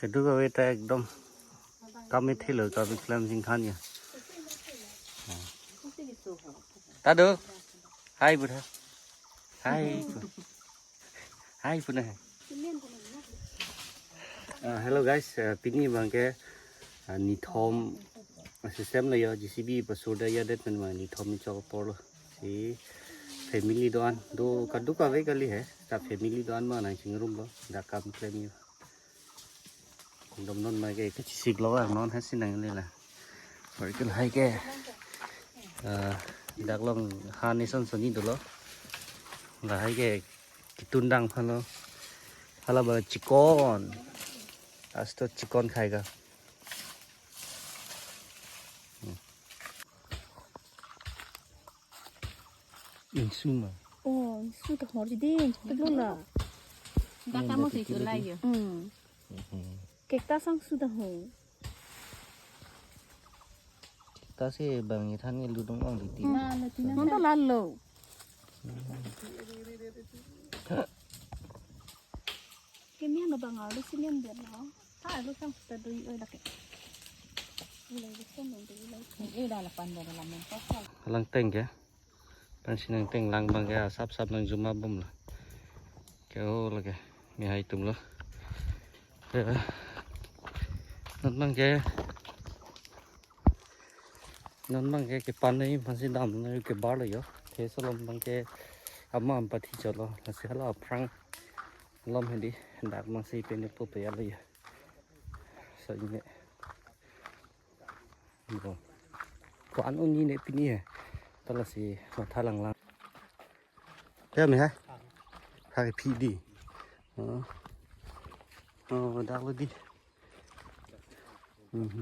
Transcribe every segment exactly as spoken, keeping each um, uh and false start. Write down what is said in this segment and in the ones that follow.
Kadokave ta ekdom kam ethelo, kam klem jingkhan ya. Tado. Hai, Budha. Hai. Hai, Budha. Ah, hello guys, ah, pini abangke, ah, nithom, ah, system lo yo, J C B pasurda ya det men ma nithom ni chok apor lo. Si family do-an, do kadokave kali he, ta family do-an ma nangchingrumlo, dak kam klem yo. Dom non ma ke kachisik lo, ah, non hasi nang le la. Or ke lahai ke, ah, dak along han ison soni dolo. Lahai ke kitun dang phano. Hala ba chikon. Asto chikon khai ga. Insu ma. Oh, insu ta hor di, insu ta lola. Dak kamu si chulai yo. Hmm. Mhm. Cactus angsu ta ho. Cactus si bang ithan ni ludong ong di ti. Hmm. Non ta lalo. Kemian lo bang alu simian biar lo. Ha, alu sang sudah dui oi laki. Ulai besok nanti ulai. Ini udah lapan dari laman kosong. Lang teng ke. Kan sinang teng lang abangke asap sap nangjuma bom lo. Ke o lake. Mi hai tum lo. Ya. Non abangke. Non abangke kepan nai masih dam nai kebar lo yo. Ke solom abangke ama ampati cholo. Lasi hala aphrang lom hedi dak masih pene po pe ya lo yo. So ini. Bo. Ko-an un ni ne pini he. Ta lasi matha lang lang. Ya me ha. Ha ke phi di. Oh. Oh, dak lo di. Mhm.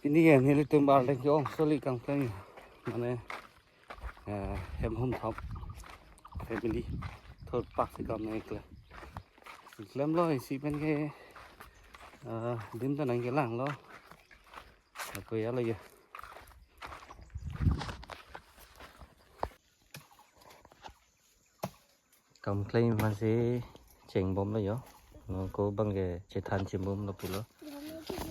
Pini ke nelitum arleng ke-ong soli kangkang mane, eh, hem hum thap family thor pak si kam nang ikle. Klem lo isi pen ke, eh, dim ta nang kelang lo. Ako ya lo ya. Kam klem aphan si chengbom lo yo. Ko abangke chethan chengbom lo pulo.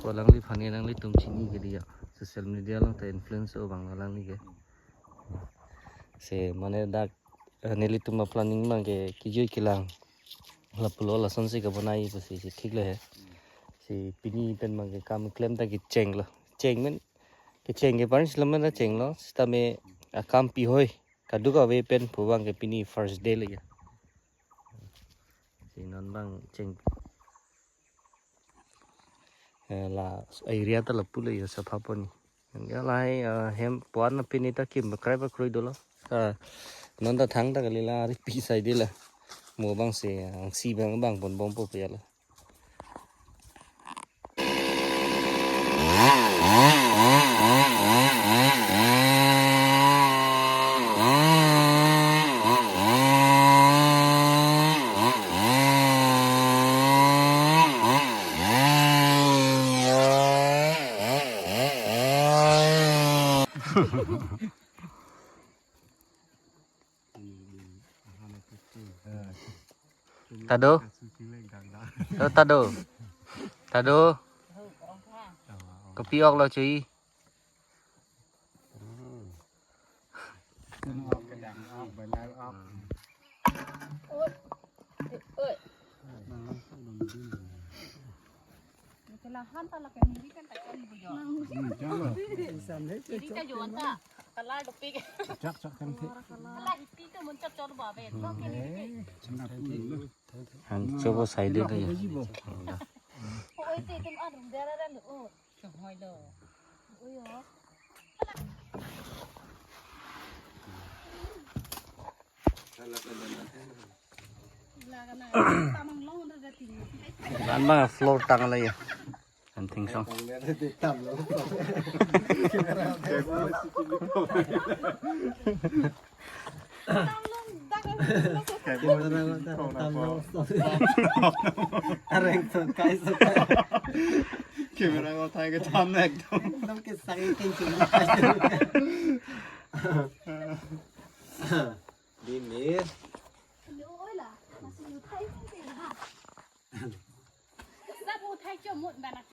Ko alangliphan ke nanglitum chini ke di ya. Social media along ta influence o abang alangli ke. Si mane dak, eh, nelitum aplanning abangke kejui kelang. Lapulo lason si kabonai pusi si thik lo he. Si pini pen abangke kam klem ta kecheng lo. Cheng men kecheng ke parin si lo men ta cheng lo. Sitame akam pi hoi. Kadokave pen pu abangke pini first day lo ya. Si non abang cheng, eh, la area ta lapu lo ya sapha poni. Ya lahai, eh, hem puan pini ta kim bakrai bakroi dolo. Ah, non ta thang ta kali la ari pi sai de la. Mo abang si, ah, si abang abang pon bom po pe ya la. Tado. Oh, tado. Tado. Kopi ok lo chui. Kelahan ta lake niri kan ta kan bujo. Niri ta juan ta. Kala dopik. Chak chak kan the. Kala hiti ta muncak chor ba be. Lo ke niri ke. Han chobo side lo ya. Oi te tum adum dera ran lo. Chok hoi lo. Oi yo. An bang floor tang la ya. An thing song. Areng so kai so kai. Camera ko thai ke tham na ekdom. Tong ke sang iting sung. Bimir. Oi la, masih uthai sih ha. Sab uthai chomot bana